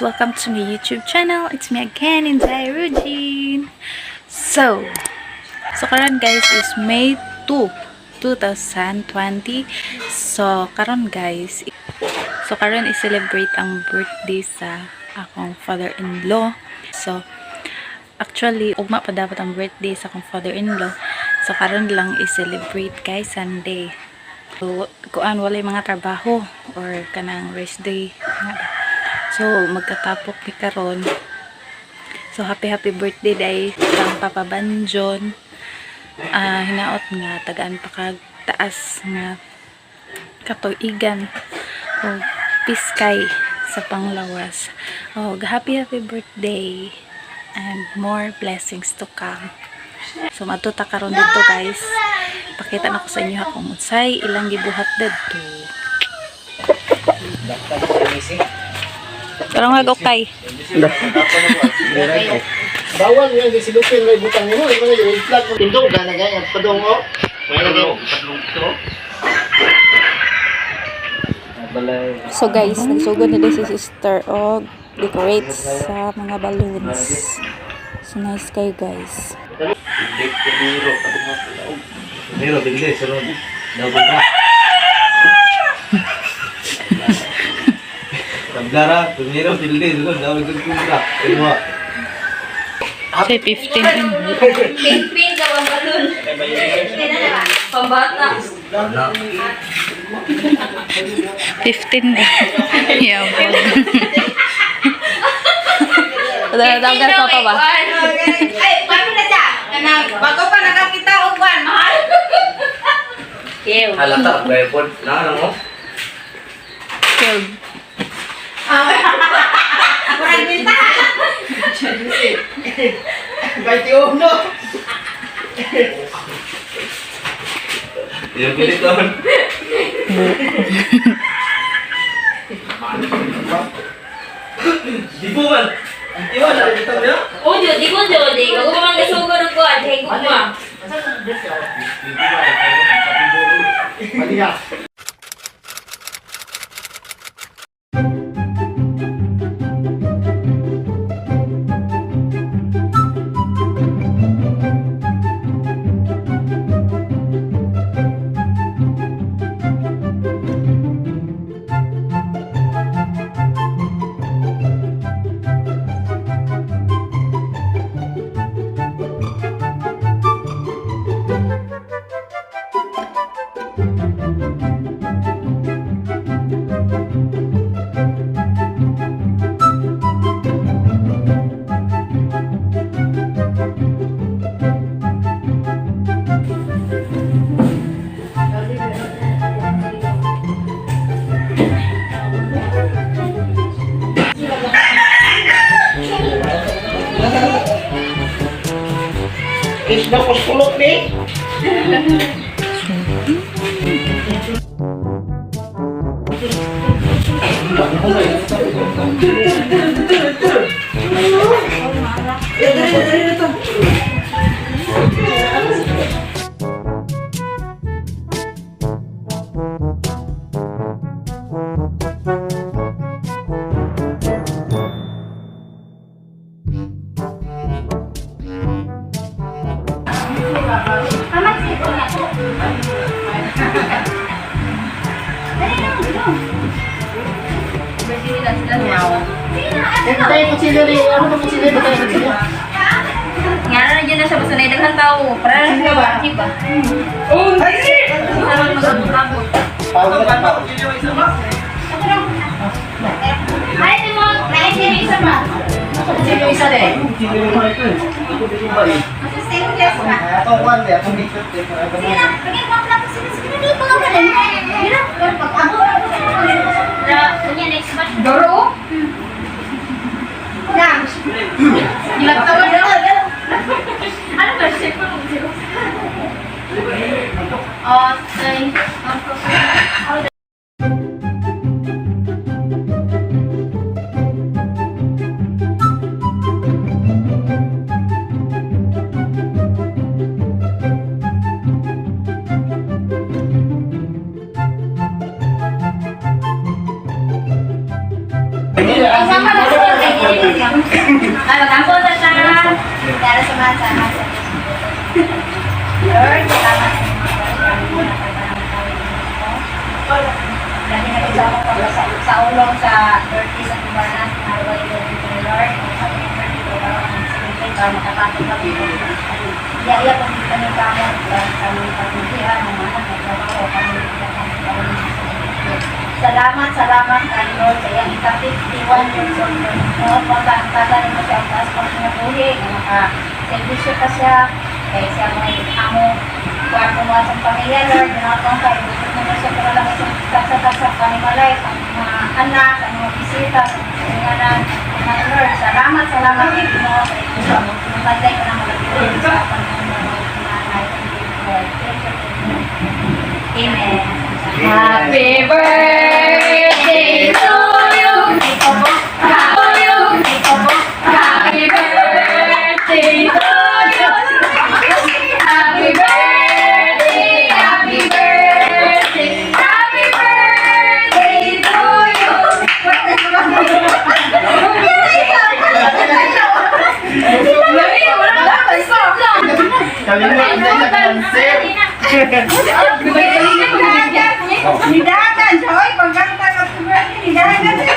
Welcome to my YouTube channel. It's me again, Inday Rugene. So karon guys is May 2, 2020. So, karon guys, so karon i-celebrate ang birthday sa akong father-in-law. So, actually, ugma pa dapat ang birthday sa akong father-in-law. So, karon lang i-celebrate guys, Sunday. So, kuan, walay mga trabaho or kanang rest day nga ba. So, magkatapok mi karon. So, happy happy birthday day kang Papa Banjon. Ah, hinaot nga tagaan pa kag taas nga katuigan o piskay sa panglawas. Oh, happy happy birthday and more blessings to come. So, madto ta karon dito guys. Pakita na ko sa inyo ha kung unsay ilang gibuhat didto. Pero nga okay. Bawal yan, di silupin may butang nimo, yung mga red flag. Tindog na gay at padong o. May lagi. So guys, nagsugod na din si sister og decorate sa mga balloons. So nice kayo guys. Primero, bigli, sunod. Double ka. Tablara, primero, tilde, sunod, double ka. Kinuha. Say 15 in. Pink daw ang balon. Pambata. 15 ba? Yeah. Dagdagan pa pa ba? Ay, paano na siya? Kanang, bago pa nakakita og kwan, mahal. Ew. Halata, gaya po. Na, ano mo? 12. Murag binta. 21. Yung pilit doon. Di po man. Di ba, nakikita mo niya? Oh, di ko di. Bago pa man gasugod og kwan, higog ma. Mali ka. Isda ko sulok ni. Hintay ko sila rin. Ano ba sila ba tayo sila? Nga na dyan na siya basta na daghan tao. Para na siya ba? Di ba? Oh, mag-abot. Pawag na pa. Ay, di mo, naisip isa ba? Sino isa din? Kasi stainless ba? Atong kwan di, atong dikit di. Sige na, lagyan mo ang plato. Sige, sige, dito ka ba din? Hirap, pero pag abot, na, kunya next batch. Doro? Na. Nagtawa na. Ano ba? Shit ko nung zero. Oh, ay. Hindi, Ay, magampo sa siya. Para sa mga sama sa Diyos. Lord, salamat sa inyo. Dahil na sa akong pagkasa sa ulong sa birthday sa Kubanas, Narway, Lord, sa birthday ko, para mag-celebrate, para makapatong kami. Iya, iya, kung kami kamo, kami pagmutihan, mga anak, nagtrabaho, kami kami. Salamat, salamat kay Lord sa iyang ika-51 years old. No, pagkaantagan mo siya ang taas pang kinabuhi, nga maka-servisyo pa siya, kay siya may amo, kwarto mo sa pamilya, Lord, ginatong kay gusto mo siya para lang sa tagsa-tagsa panimalay, sa mga anak, sa mga bisita, sa mga anak, mga Lord, salamat, salamat kay Ginoo sa inyo. Mabantay ko na malapit sa Panginoon, nanay, Lord. Thank you. Amen. Happy birthday to you. To you. Happy birthday to you. Happy birthday, happy birthday, happy birthday to you. Kalima na sa cancer. Nidagan siya, oy, pagkanta ka nidagan siya.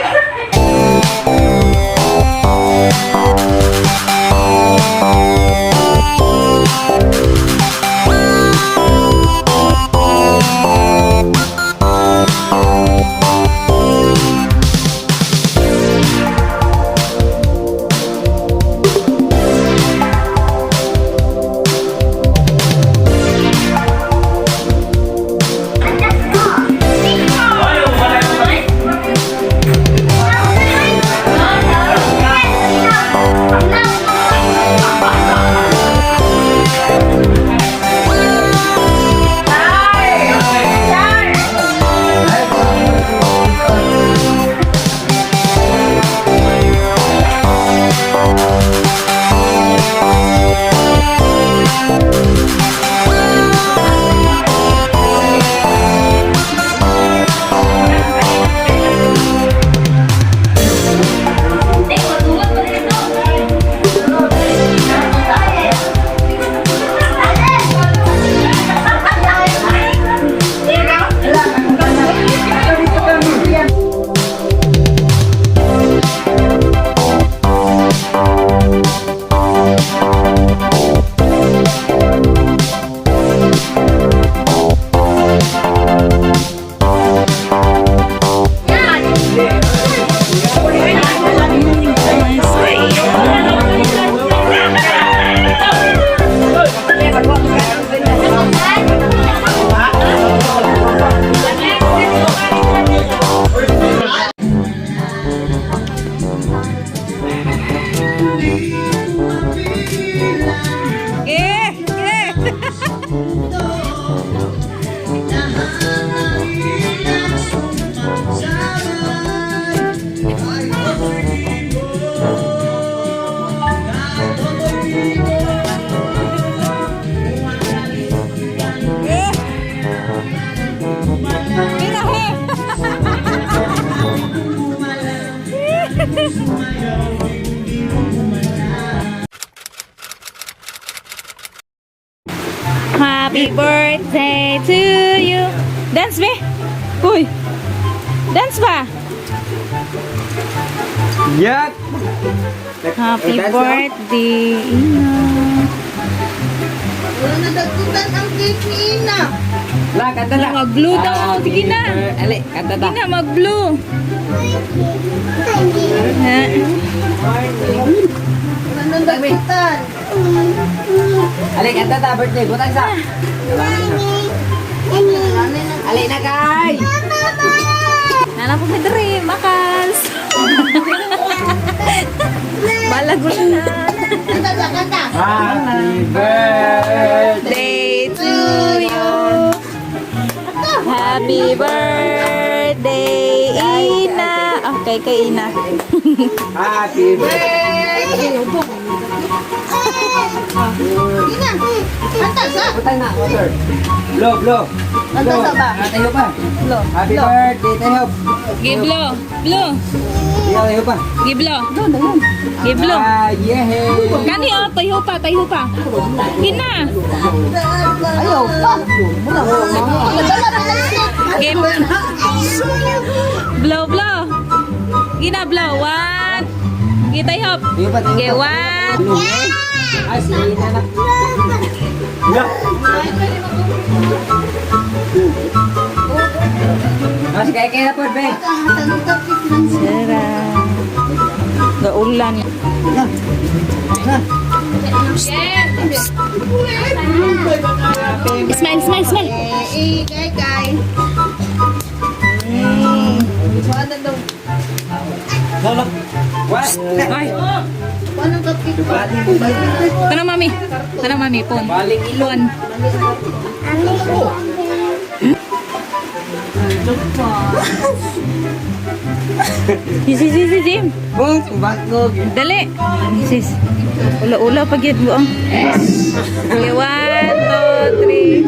Happy birthday to you. Dance be. Uy. Dance ba? Yak! Happy birthday, Ina. Wala nadagkutan ang cake ni Ina. La, kanta la. Mag-blue daw. Sige na. Ali, kanta Sige na, mag-blue. Ha? Wala nadagkutan. Ali, kanta ta, birthday. Butang sa. Ali na, kay! Nana po may diri, makas. Balago na. Kanta sa kanta. Happy birthday! Day to you. Happy birthday, Ina. Okay, kay Ina. Happy birthday! Ina, kanta sa. Butang na, water. Blow, blow. Kanta sa ba? Ah, tayo pa. Happy birthday, tayo. Give blow. Blow. Tayo pa. Giblo. Giblo. Ah, yeah. Kani oh, tayo pa, tayo pa. Gina. Ayaw pa. Game. Blow, blow. Gina, blow. One. Gitay hop. Tayo pa, tayo Okay, pa. one. Ay, sige na na. Ah, sige, kaya na po, be. Sera. Gaulan. Smile, smile, smile. What? Ay. Tara, mami. Tara, mami. Pon. Pon. Si, si, si, si, Jim. Bong, sumbakog. Dali. Sis. Ula-ula pag yun mo. Okay, one, two, three.